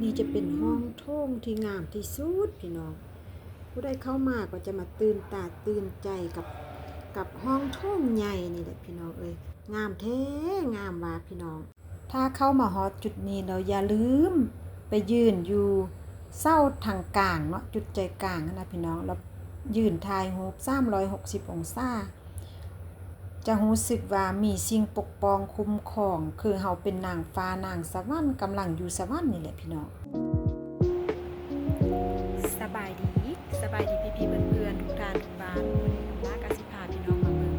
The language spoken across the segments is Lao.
ນີ້ຈະເປັນຫ້ອງໂຖງທີ່ງາມທີ່ສຸດພີ່ນ້ອງ. ຜູ້ໃດເຂົ້າມາກໍຈະມາຕື່ນຕາຕື່ນໃຈກັບ ກັບຫ້ອງໂຖງໃຫຍ່ນີ້ແຫຼະພີ່ນ້ອງເອີຍ. ງາມແທ້ງາມວ່າພີ່ນ້ອງ. ຖ້າເຂົ້າມາຮອດຈຸດນີ້ແລ້ວ ຢ່າລືມໄປຢືນຢູ່ເສົາທາງກາງເນາະ, ຈຸດໃຈກາງຫັ້ນນະພີ່ນ້ອງ, ແລ້ວຢືນຖ່າຍຮູບສາມຮ້ອຍຫົກສິບອົງສາ. ຈະຮູ້ສຶກວ່າມີສິ່ງປົກປ້ອງຄຸ້ມຄອງ ຄືເຮົາເປັນນາງຟ້ານາງສະຫວັນ ກຳລັງຢູ່ສະຫວັນນີ້ແຫຼະພີ່ນ້ອງ. ສະບາຍດີ ສະບາຍດີພີ່ໆເພື່ອນໆ ທຸກທ່ານທຸກບ້ານ. ມື້ນີ້ຄຳລາກະຊິພາພີ່ນ້ອງມາເບິ່ງ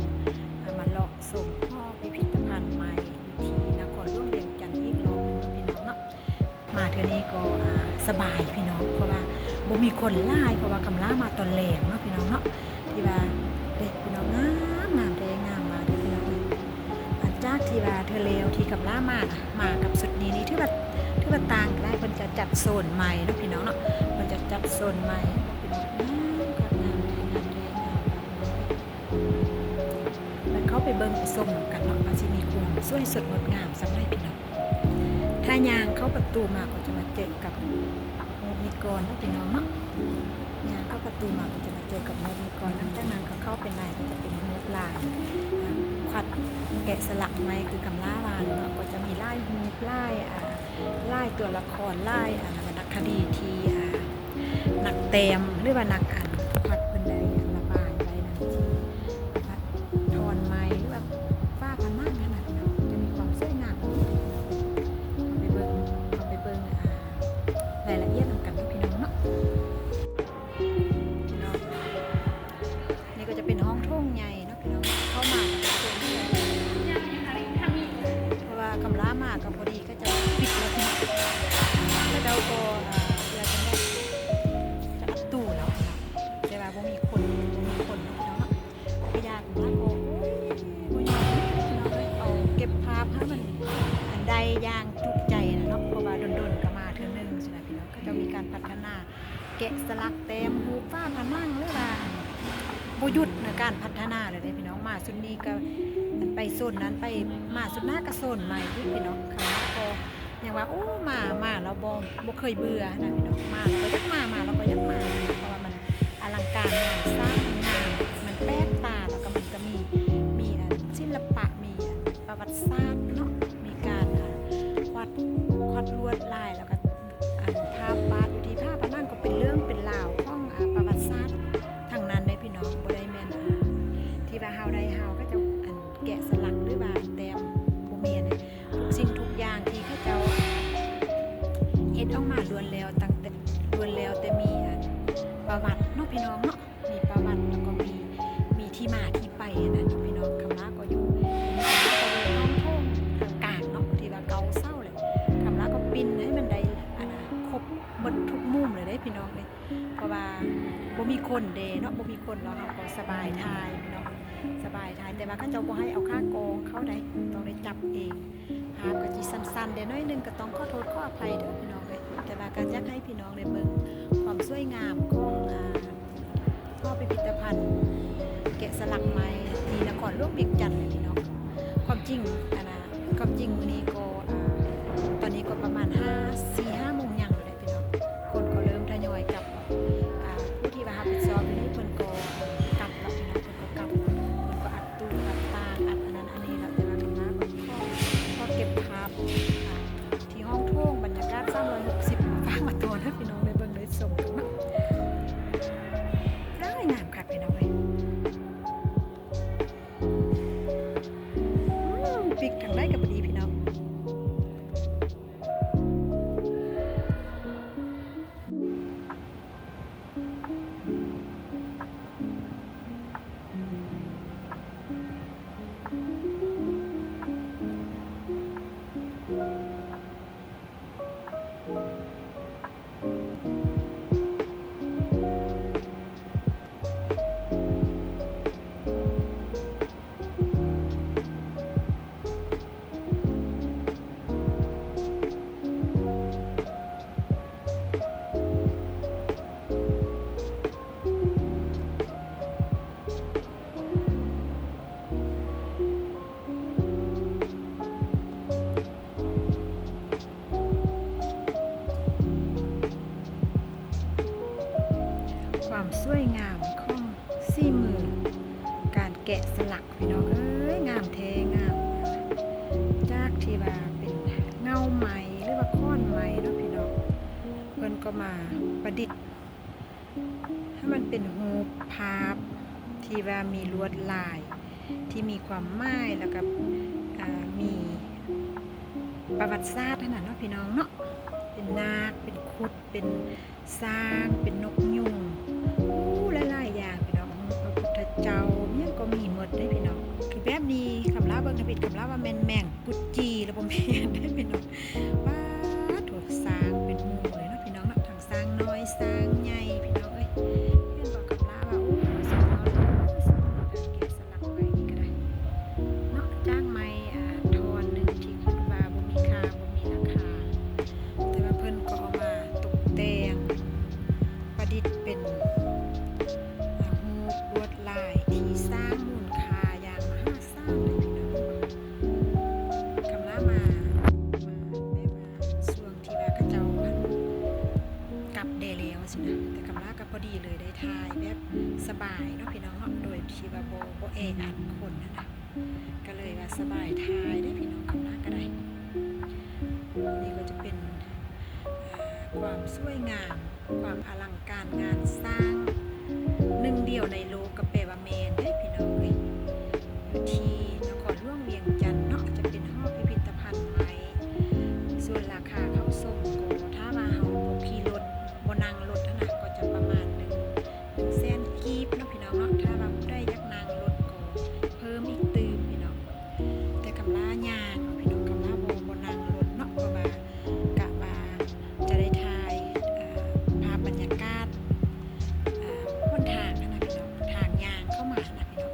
ມາເລາະຊົມຫໍພິພິທະພັນໃໝ່ ຢູ່ທີ່ນະຄອນຫຼວງວຽງຈັນອີກລອບໜຶ່ງເນາະພີ່ນ້ອງເນາະ. ມາເທື່ອນີ້ກໍ ອ່າ ສະບາຍພີ່ນ້ອງ ເພາະວ່າບໍ່ມີຄົນຫຼາຍ ເພາະວ່າຄຳລາມາຕອນແລງເນາະພີ່ນ້ອງເນາະ. ທີ່ວ່າ ເດ້ພີ່ນ້ອງ ງາມ ງາມແທ້ງາມວ່າເດ້ພີ່ນ້ອງເອີຍ. ຫຼັງຈາກທີ່ວ່າເທື່ອແລ້ວທີ່ຄຳລາມານະ ມາກັບຊຸດນີ້ນີ້ ຖືວ່າ ຖືວ່າຕ່າງຫຼາຍ. ເພິ່ນຈະຈັດໂຊນໃໝ່ເນາະພີ່ນ້ອງເນາະ, ເພິ່ນຈະຈັດໂຊນໃໝ່. ງາມຄັກ ງາມແທ້ ງາມແທ້ ງາມວ່າພີ່ນ້ອງເອີຍ. ໄປເຂົ້າໄປເບິ່ງໄປຊົມນຳກັນເນາະ ວ່າຊິມີຄວາມສວຍສົດງົດງາມສ່ຳໃດພີ່ນ້ອງ. ຖ້າຍ່າງເຂົ້າປະຕູມາກໍຈະມາເຈີກັບຮູບນີ້ກ່ອນເນາະພີ່ນ້ອງເນາະ. ຍ່າງເຂົ້າປະຕູມາກໍຈະມາເຈີກັບຮູບນີ້ກ່ອນ. ຫຼັງຈາກນັ້ນກໍເຂົ້າໄປໃນກໍຈະເປັນຮູບລາຍ ອ່າ ຄວັດແກະສະຫຼັກໃໝ່ ຄືຄຳລາວ່າເນາະ. ກໍຈະມີຫຼາຍຮູບ ຫຼາຍ ອ່າ ຫຼາຍຕົວລະຄອນ ຫຼາຍ ອ່າ ວັນນະຄະດີທີ່ ອ່າ ນັກແຕ້ມ ຫຼືວ່ານັກ ອັນ ຄວັດເພິ່ນໄດ້ ອັນ ລະບາຍໄວ້ນະ ທີ່ ອ່າ ຖອນໄມ້ ຫຼືວ່າຝາຜະໜັງຫັ້ນນະ ຈະມີຄວາມສວຍງາມ. ເຮົາໄປເບິ່ງ ເຮົາໄປເບິ່ງ ອ່າ ລາຍລະອຽດນຳກັນເນາະພີ່ນ້ອງເນາະ. ພີ່ນ້ອງ ນີ້ກໍຈະເປັນຫ້ອງໂຖງໃຫຍ່ເນາະ ພີ່ນ້ອງ. ເຂົ້າມາກໍຈະເປັນ ເພາະວ່າຄຳລາມາກໍພໍດີ ເຂົາເຈົ້າປິດແລ້ວພີ່ນ້ອງ, ເຂົາເຈົ້າກໍ ອ່າ ເວລາຈັ່ງໃດ ຈະອັດຕູແລ້ວນະ. ແຕ່ວ່າບໍ່ມີຄົນ ບໍ່ມີຄົນເນາະ ພີ່ນ້ອງເນາະ. ກໍຢ້ານມາກໍ ໂອ້ຍ ບໍ່ຍອມເລີຍພີ່ນ້ອງເອີຍ. ເອົາເກັບພາບໃຫ້ມັນ ອັນ ໄດ້ຢ່າງຈຸໃຈນະເນາະ, ເພາະວ່າດົນໆກໍມາເທື່ອໜຶ່ງຊີ້ນະພີ່ນ້ອງ. ເຂົາເຈົ້າມີການພັດທະນາ ແກະສະຫຼັກແຕ້ມຮູບຝາຜະໜັງ ຫຼືວ່າບໍ່ຢຸດໃນການພັດທະນາເລີຍເດ້ພີ່ນ້ອງ. ມາຊຸດນີ້ກໍໄປໂຊນນັ້ນ ໄປ ມາຊຸດໜ້າກໍໂຊນໃໝ່ອີກພີ່ນ້ອງ. ຄຳລາກໍຍັງວ່າ ໂອ້ ມາ ມາແລ້ວບໍ່ ບໍ່ເຄີຍເບື່ອນະພີ່ນ້ອງ. ມາແລ້ວກໍຢາກມາ ມາແລ້ວກໍຢາກມາ ເພາະວ່າມັນອະລັງການງານສ້າງ ມັນງາມ ມັນແປກຕາ ແລ້ວກໍມັນກໍມີ ມີ ອັນ ສິລະປະ ມີ ອັນ ປະຫວັດສາດເນາະ, ມີການ ອ່າ ຄວັດ ຄວັດລວດລາຍ ແລ້ວກໍ ອັນ ພາບວາດຢູ່ທີ່ຝາຜະໜັງກໍເປັນເລື່ອງເປັນລາວຂອງ ອາ ປະຫວັດສາດທັງນັ້ນເດ້ພີ່ນ້ອງ. ບໍ່ໄດ້ແມ່ນ ອາ ທີ່ວ່າເຮົາໄດ້ເຮົາ ເຂົາເຈົ້າ ອັນ ແກະສະຫຼັກ ຫຼືວ່າແຕ້ມ ບໍ່ແມ່ນ. ທຸກສິ່ງທຸກຢ່າງທີ່ເຂົາເຈົ້າເຮັດອອກມາລ້ວນແລ້ວ ຕັ້ງແຕ່ ລ້ວນແລ້ວແຕ່ມີ ອັນ ປະຫວັດເນາະ ພີ່ນ້ອງເນາະ. ມີປະຫວັດ ແລ້ວກໍມີ ມີທີ່ມາທີ່ໄປຫັ້ນນະພີ່ນ້ອງ. ຄຳລາກໍຢູ່ ຄຳລາກໍຢູ່ຫ້ອງໂຖງກາງໆເນາະ ທີ່ວ່າເກົ້າເສົາແຫຼະ. ຄຳລາກໍປິ່ນໃຫ້ມັນໄດ້ ອັນນະ ຄົບໝົດທຸກມຸມເລີຍເດ້ພີ່ນ້ອງເອີຍ, ເພາະວ່າບໍ່ມີຄົນເດ້ເນາະ, ບໍ່ມີຄົນ ແລ້ວເຮົາກໍສະບາຍຖ່າຍພີ່ນ້ອງ ສະບາຍຖ່າຍ. ແຕ່ວ່າເຂົາເຈົ້າບໍ່ໃຫ້ເອົາຂາກອງເຂົ້າໃດ, ຕ້ອງໄດ້ຈັບເອງ. ພາບກໍຊິສັ້ນໆແດ່ໜ້ອຍໜຶ່ງ ກໍຕ້ອງຂໍໂທດຂໍອະໄພເດີພີ່ນ້ອງເອີຍ. ແຕ່ວ່າກໍຢາກໃຫ້ພີ່ນ້ອງໄດ້ເບິ່ງຄວາມສວຍງາມຂອງ ອ່າ ຫໍພິພິທະພັນແກະສະຫຼັກໄມ້ທີ່ນະຄອນຫຼວງວຽງຈັນນີ້ເນາະ. ຄວາມຈິງ ອັນນະ ຄວາມຈິງມື້ນີ້ກໍ ອ່າ ຕອນນີ້ກໍປະມານຫ້າ ສີ່ຫ້າໂມງຫຍັງແລ້ວແຫຼະພີ່ນ້ອງ, ຄົນກໍເລີ່ມທະຍອຍກັບ. ອ່າ ຜູ້ທີ່ວ່າຮັບຜິດຊອບຢູ່ນີ້ ເພິ່ນກໍກັບແລ້ວພີ່ນ້ອງ, ເພິ່ນກໍກັບແລ້ວ, ເພິ່ນກໍອັດຕູ້ ອັດຕາງ ອັດອັນນັ້ນອັນນີ້ແລ້ວ. ແຕ່ວ່າຄຳລາກໍຂໍ ຂໍເກັບພາບ ອ່າ ທີ່ຫ້ອງໂຖງບັນຍາກາດສາມຮ້ອຍຫົກສິບ ມາຝາກມາຕ້ອນໃຫ້ພີ່ນ້ອງໄດ້ເບິ່ງໄດ້ຊົມກັນເນາະ. ອ້າຍ ງາມຄັກພີ່ນ້ອງເອີຍ. ອືມ ປິກທາງໃດກໍບໍ່ດີພີ່ນ້ອງ. ສວຍງາມຂອງສີມືການແກະສະຫຼັກ ພີ່ນ້ອງເອີຍ ງາມແທ້ງາມ. ຈາກທີ່ວ່າເປັນເງົາໄມ້ ຫຼືວ່າຂອນໄມ້ເນາະ ພີ່ນ້ອງ, ເພິ່ນກໍມາປະດິດໃຫ້ມັນເປັນຮູບພາບທີ່ວ່າມີລວດລາຍ ທີ່ມີຄວາມໝາຍ ແລ້ວກໍ ອ່າ ມີປະຫວັດສາດຫັ້ນນະເນາະ ພີ່ນ້ອງເນາະ, ເປັນນາກ ເປັນຄຸດ ເປັນຊ້າງ ເປັນນົກຍຸງ ໂອ້ ຫຼາຍໆຢ່າງ ພີ່ນ້ອງ, ພະພຸດທະເຈົ້າ ຫຍັງກໍມີໝົດເດ້ ພີ່ນ້ອງ. ຄືແບບນີ້ ຄຳລາເບິ່ງທຳອິດ ຄຳລາວ່າແມ່ນແມງກຸດຈີ ແລ້ວບໍ່ແມ່ນເດ້ ພີ່ນ້ອງ. ປາດໂທ້ ຊ້າງເປັນໝູ່ເລີຍເນາະ ພີ່ນ້ອງເນາະ, ທັງຊ້າງນ້ອຍ ຊ້າງໃຫຍ່ ພີ່ນ້ອງເອີຍ. ເຫັນບໍ່ ຄຳລາວ່າ ໂອ້ ສຸດຍອດເລີຍ ການແກະສະຫຼັກໄມ້ນີ້ກໍໄດ້ເນາະ, ຈາກໄມ້ ອ່າ ທ່ອນໜຶ່ງທີ່ຄິດວ່າບໍ່ມີຄ່າ ມີລາຄາ, ແຕ່ວ່າເພິ່ນກໍເອົາມາຕົກແຕ່ງປະດິດເປັນ ອ່າ ຮູບລວດລາຍທີ່ສ້າງມູນຄ່າຢ່າງມະຫາສານເລີຍ ພີ່ນ້ອງ. ຄຳລາມາ ມາແບບວ່າຊ່ວງທີ່ວ່າເຂົາເຈົ້າ ອັນ ກັບແດ່ແລ້ວຊີ້ນະ, ແຕ່ຄຳລາກໍພໍດີເລີຍໄດ້ຖ່າຍແບບສະບາຍເນາະ ພີ່ນ້ອງເນາະ, ໂດຍທີ່ວ່າບໍ່ ບໍ່ແອອັດຄົນຫັ້ນນະ. ກໍເລີຍວ່າສະບາຍຖ່າຍເດ້ພີ່ນ້ອງ, ຄຳລາກໍໄດ້. ນີ້ກໍຈະເປັນ ອ່າ ຄວາມສວຍງາມ ຄວາມອະລັງການງານສ້າງ ໜຶ່ງດຽວໃນໂລກ ກໍແປວ່າແມ່ນເດ້ພີ່ນ້ອງເອີຍ. ຢູ່ທີ່ນະຄອນຫຼວງວຽງຈັນເນາະ, ຈະເປັນຫໍພິພິດຕະພັນໄມ້. ສ່ວນລາຄາເຂົ້າຊົມກໍ ຖ້າວ່າເຮົາບໍ່ຂີ່ລົດ ບໍ່ນັ່ງລົດຫັ້ນນະ ກໍຈະປະມານໜຶ່ງ ໜຶ່ງແສນກີບເນາະ ພີ່ນ້ອງເນາະ. ຖ້າວ່າຜູ້ໃດຢາກນັ່ງລົດກໍເພີ່ມອີກຕື່ມ ພີ່ນ້ອງ. ແຕ່ຄຳລາຍ່າງເນາະ ພີ່ນ້ອງ, ຄຳລາບໍ່ ບໍ່ນັ່ງລົດເນາະ, ເພາະວ່າກະວ່າຈະໄດ້ຖ່າຍ ເອີ ພາບບັນຍາກາດ ເອີ ຫົນທາງຫັ້ນນະ ພີ່ນ້ອງ, ທາງຍ່າງເຂົ້າມາຫັ້ນນະ ພີ່ນ້ອ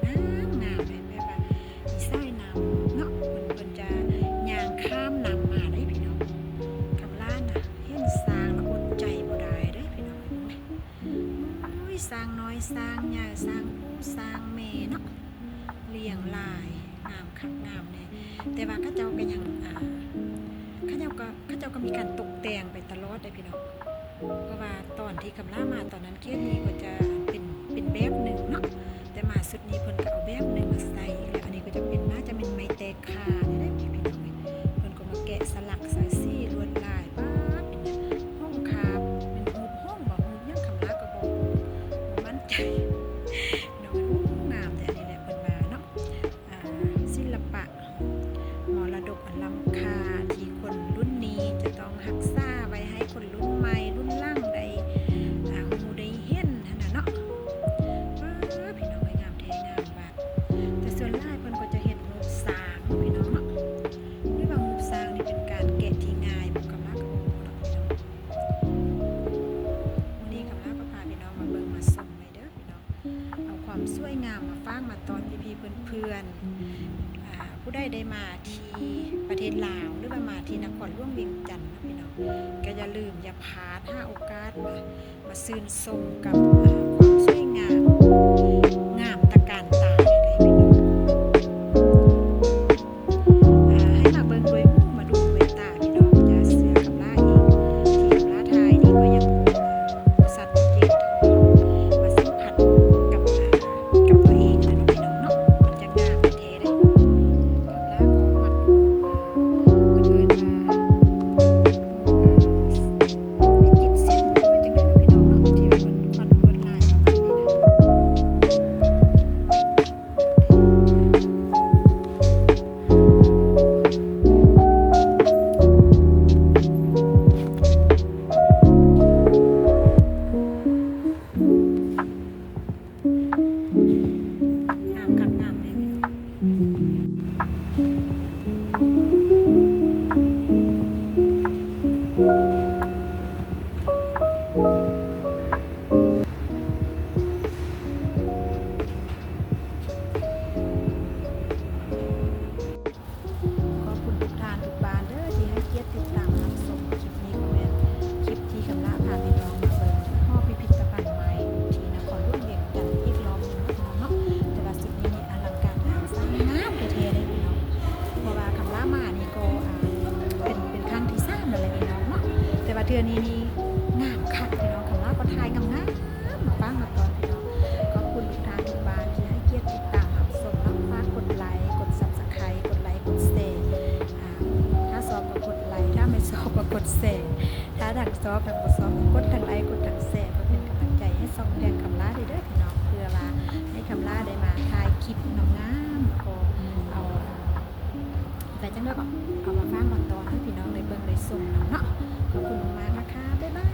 ງ, ງາມໆເລີຍ. ແບບວ່າມີສາຍນ້ຳເນາະ, ເພິ່ນ ເພິ່ນຈະຍ່າງຂ້າມນ້ຳມາໄດ້ ພີ່ນ້ອງ. ຄຳລານະ ເຫັນຊ້າງແລ້ວອົດໃຈບໍ່ໄດ້ເດ້ ພີ່ນ້ອງເອີຍ. ໂອ້ຍ ຊ້າງນ້ອຍ ຊ້າງໃຫຍ່ ຊ້າງຜູ້ຊ້າງແມ່ເນາະ, ລ້ຽງຫຼາຍ ງາມຄັກງາມແນ່. ແຕ່ວ່າເຂົາເຈົ້າກໍຍັງ ອ່າ ເຂົາເຈົ້າກໍ ເຂົາເຈົ້າກໍມີການຕົກແຕ່ງໄປຕະຫຼອດເດ້ ພີ່ນ້ອງ, ເພາະວ່າຕອນທີ່ຄຳລາມາຕອນນັ້ນ ເຂດນີ້ກໍຈະເປັນ ເປັນແບບໜຶ່ງເນາະ, ແຕ່ມາຊຸດນີ້ເພິ່ນກໍເອົາແບບໜຶ່ງມາໃສ່ອີກແລ້ວ. ອັນນີ້ກໍຈະເປັນ ໜ້າຈະແມ່ນໄມ້ແຕກຂ້ານີ້ແຫຼະ ພີ່ນ້ອງເອີຍ. ເພິ່ນກໍມາແກະສະຫຼັກໃສ່ສີລວດລາຍ ປາດ ເປັນຫຸ້ງຄາບ ເປັນຮູບຫົງບໍ ຮູບຫຍັງ ຄຳລາກໍບໍ່ ບໍ່ໝັ້ນໃຈເນາະ. ໂອ້ ງາມແທ້ ອັນນີ້ແຫຼະເພິ່ນວ່າເນາະ, ອ່າ ສິລະປະ ມໍລະດົກອັນລ້ຳຄ່າທີ່ຄົນລຸ້ນນີ້ຈະຕ້ອງຮັກສາໄວ້ໃຫ້ຄົນລຸ້ນໃໝ່ລຸ້ນຫຼັງໄດ້ ອ່າ ຮູ້ໄດ້ເຫັນຫັ້ນນະເນາະ. ເອີ ພີ່ນ້ອງເອີຍ ງາມແທ້ງາມວ່າ. ແຕ່ສ່ວນຫຼາຍເພິ່ນກໍຈະເຮັດຮູບຊ້າງເນາະ ພີ່ນ້ອງເນາະ, ຫຼືວ່າຮູບຊ້າງນີ້ເປັນການແກະທີ່ງ່າຍບໍ່ ຄຳລາກໍບໍ່ຮູ້ເນາະ ພີ່ນ້ອງ. ມື້ນີ້ຄຳລາກໍພາພີ່ນ້ອງມາເບິ່ງມາຊົມໄວ້ເດີ ພີ່ນ້ອງ. ເອົາຄວາມສວຍງາມມາຝາກມາຕ້ອນພີ່ໆເພື່ອນໆ ອ່າ ຜູ້ໃດໄດ້ມາທີ່ປະເທດລາວ ຫຼືວ່າມາທີ່ນະຄອນຫຼວງວຽງຈັນເນາະ ພີ່ນ້ອງ, ກໍຢ່າລືມຢ່າພາດ ຫາໂອກາດມາ ມາຊື່ນຊົມກັບ ອ່າ ຄວາມສວຍງາມ ງາມຕະການຕາໄດ້ພີ່ນ້ອງ. ອ່າ ໃຫ້ມາເບິ່ງດ້ວຍຫູມາດູດ້ວຍຕາພີ່ນ້ອງ, ຢ່າເຊື່ອຄຳລາເອງ, ທີ່ຄຳລາຖ່າຍນີ້ກໍຍັງ ອ່າ ບໍ່ຊັດເຈນເທົ່າໃດ, ມາສຳຜັດກັບ ອ່າ ກັບຕົວເອງນະເນາະ ພີ່ນ້ອງເນາະ, ມັນຈະງາມແທ້ເດ້. ຄຳລາກໍມັກ ເພິ່ນເອີ້ນວ່າ ງາມຄັກງາມແນ່. ຂອບຄຸນທຸກທ່ານທຸກບ້ານເດີ ທີ່ໃຫ້ກຽດຕິດຕາມຮັບຊົມ. ຄລິບນີ້ກໍແມ່ນຄລິບທີ່ຄຳລາພາພີ່ນ້ອງມາເບິ່ງຫໍພິພິທະພັນໄມ້ທີ່ນະຄອນຫຼວງວຽງຈັນອີກລອບໜຶ່ງເນາະ ພີ່ນ້ອງເນາະ. ແຕ່ວ່າຊຸດນີ້ນີ້ອະລັງການງານສ້າງ ງາມແທ້ໆເລີຍພີ່ນ້ອງ, ເພາະວ່າຄຳລາມານີ້ກໍ ອ່າ ເປັນ ເປັນຄັ້ງທີສາມແລ້ວແຫຼະພີ່ນ້ອງເນາະ, ແຕ່ວ່າເທື່ອນີ້ນີ້ ງາມຄັກພີ່ນ້ອງ ຄຳລາກໍຖ່າຍງາມໆ ມາຝາກມາຕ້ອນພີ່ນ້ອງ. ຂອບຄຸນທຸກທ່ານທຸກບ້ານທີ່ໃຫ້ກຽດຕິດຕາມຮັບຊົມເນາະ. ຝາກກົດໄລ ກົດ Subscribe ກົດໄລ ກົດແຊ ອາ ຖ້າຊອບກໍກົດໄລ ຖ້າບໍ່ຊອບກໍກົດແຊ ຖ້າທັງຊອບທັງບໍ່ຊອບກໍກົດທັງໄລ ກົດທັງແຊ ເພື່ອເປັນກຳລັງໃຈໃຫ້ຊ່ອງແດງຄຳລາເດີພີ່ນ້ອງ ເພື່ອວ່າໃຫ້ຄຳລາໄດ້ມາຖ່າຍຄລິບງາມໆ ແລ້ວກໍເອົາ ແຕ່ຈັ່ງໃດກໍເອົາມາຝາກມາຕ້ອນໃຫ້ພີ່ນ້ອງໄດ້ເບິ່ງໄດ້ຊົມນຳເນາະ. ຂອບຄຸນມາກໆ ນະຄະ ບາຍບາຍ.